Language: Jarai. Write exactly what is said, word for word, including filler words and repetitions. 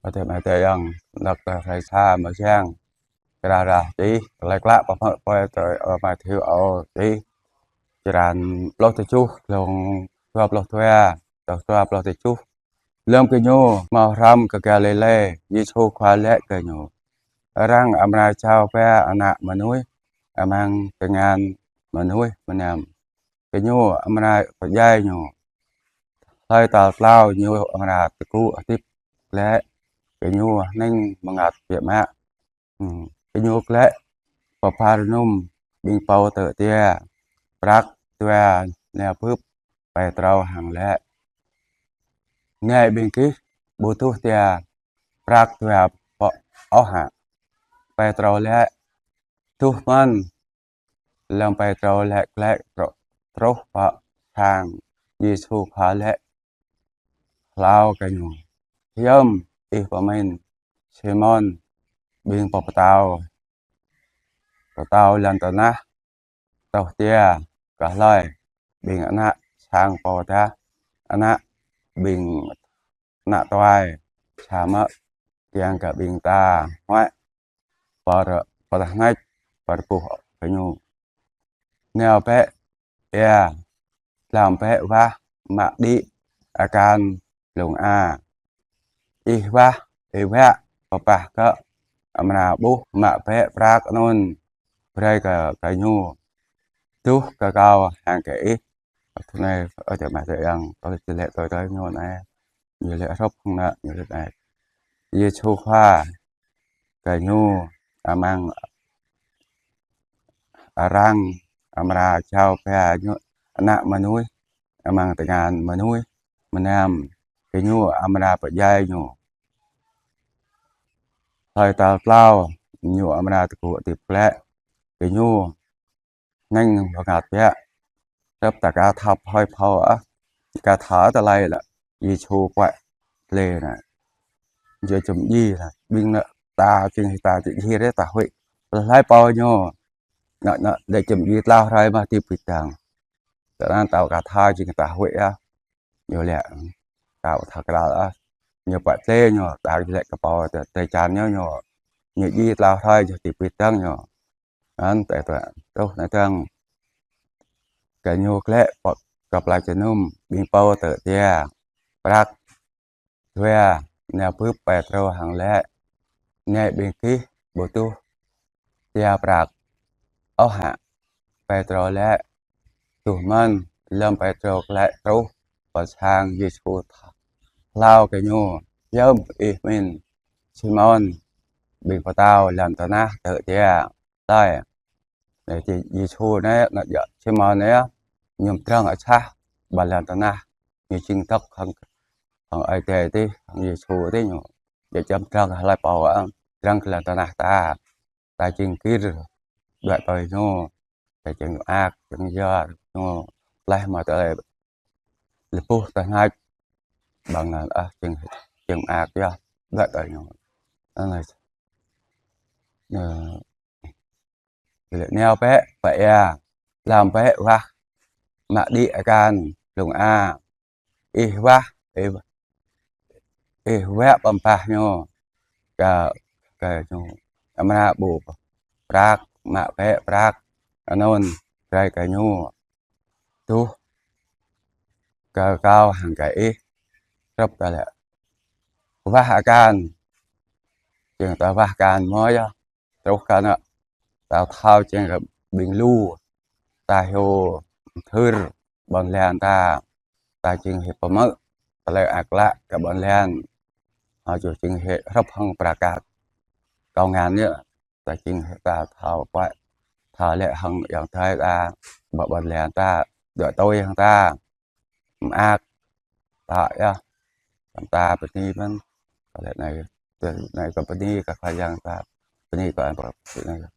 Ơ adơi amai adơi ayŏng, lăk tơ hrơi sa mơ̆ng črăn, črăn ră čih, laih klă pơmơ̆ pơi tơ, ơ, Mathiơ ơ čih, črăn pluh tơjuh, glông dua pluh dua, truh dua pluh tơjuh. Lơ̆m gơñu hmâo hrŏm kơ Galilê, Yêsu Khua laĭ kơ gơñu: Arăng amra jao ba Ană Mơnuih amăng tơngan mơnuih mơnam. Gơñu amra pơdjai Ñu. Hlơi tal tlâo Ñu amra tơgŭ hơdip glaĭ. Gơñu hơning bơngăt biă mă. Hmm. Gơñu glaĭ pơpha rơnŭm ƀing pô tơ̆ jia, prăk dua nao bưp Pêtrô hăng laĭ: Nai ƀing gih ƀu tuh jia prăk dua pơ ôh hă? Pêtrô laĭ: Tuh mơ̆n. Lơ̆m Pêtrô laĭ glaĭ truh, truh pơ sang, Yêsu Khua laĭ hlâo kơ ñu: Hiư̆m ih pơmĭn, Simôn, ƀing pô pơtao, pơtao lŏn tơnah, tuh jia kơ hlơi? Ƀing ană sang pô dah ană ƀing ană tuai, samơ̆ kiăng kơ ƀing ta huăi pơr-, pơrơngač pơrơbuh kơ ñu. Nao bĕ ia, glăm bĕ wah mă đĭ akan blung a. Ih wah, ih wă pơpah kơ amra ƀuh, mă bĕ prăk anŭn brơi kơ, kơ ñu. Tuh kơ kâo hăng kơ ih. Anai, ơ adơi amai adơi ayŏng, kâo laĭ tơlơi tui tui ñu anai. Ñu laĭ hrup hăng anai, ñu laĭ anai: Yêsu Khua kơ ñu amăng arăng amra jao ba ñu, Ană Mơnuih, amăng tơngan mơnuih mơnam, gơñu amra pơdjai Ñu. Hlơi tal tlâo Ñu amra tơgŭ hơdip glaĭ. Gơñu hơning bơngăt biă. Tơ̆p ta ka thâo hơi phao ah, ka thâo tơlơi lĕ Yêsu pơ̆ tlê anai. Jơ̆ čum ji anai, ƀing anai ta jing hĭ ta jing hĭ rĕ ta huĭ. Hlơi pô Ñu, anai, anai, đe čum ji tlâo hrơi mơ̆ hơdip pĭt dơ̆ng. Tơnăn ta ka thâo jing ta huĭ ah. Ñu laĭ, ta thâo krăl ah. Ñu pơ̆ tlê Ñu, ta laĭ kơ pô tơ, tơ čan Ñu, Ñu, Ñu ji tlâo hrơi Ñu hơdip pĭt dơ̆ng Ñu. Anŭn tơ, tơ, truh anai dơ̆ng. Gơñu glaĭ pơ, kơ plơi jơnum ƀing pô tơ̆ jia, prăk dua nao bưp Pêtrô hăng laĭ: Nai ƀing gih ƀu tuh jia prăk ôh hă? Pêtrô laĭ: Tuh mơ̆n. Lơ̆m Pêtrô glaĭ truh pơ sang, Yêsu hlâo kơ ñu: Hiư̆m ih pơmĭn, Simôn, ƀing pơtao lŏn tơnah tơ̆ jia? Tơlơi anai, Yêsu anai, ană jă Simôn anai, ñu pơdrŏng asah ƀơi lŏn tơnah. Ñu jing dŏ hăng, hăng Ơi Adai tih, hăng Yêsu tih ñu. Jă čăm pơdrŏng hlơi pô ah, pơdrŏng kơ lŏn tơnah ta. Ta jing gir, đuaĭ tui ñu. Ta jing mơak, jing yua ñu. Laih mă tơlơi lơbuh tơngač. Ƀăng anŭn ah, jing, jing mơak yơh, đuaĭ tui ñu. Anai. Ơ, Laĭ: Nao bĕ pơ ia, glăm bĕ wah mă đĭ akan blung a. Ih wah, ih, ih wă pơpah ñu kơ, kơ ñu. Amra ƀuh prăk, mă bĕ prăk anŭn brơi kơ ñu. Tuh kơ kâo hăng kơ ih. Hrup tơlơi wah akan. Jing ta wah akan mơ̆ yơh. Truh kơ anai, ta thâo jing kơ ƀing lu, ta hyu thưr ƀôn lan ta, ta jing hĭ pơmơ̆ tơlơi ăt klă kơ ƀôn lan. Hơjŭ jing hĭ hrup hăng prăk kăt kâo ngăn yơh, ta jing hĭ ta thâo pơ̆, thâo lĕ hăng ayŏng adơi ta, ƀôn lan ta, đuaĭ tui hăng ta. Mơak ta yơh. Samơ̆ ta bơni mơ̆n. Kơ lĕ anai, tơ anai kơ bơni kơ Khua Yang ta. Bơni kơ anŭn pơ anai.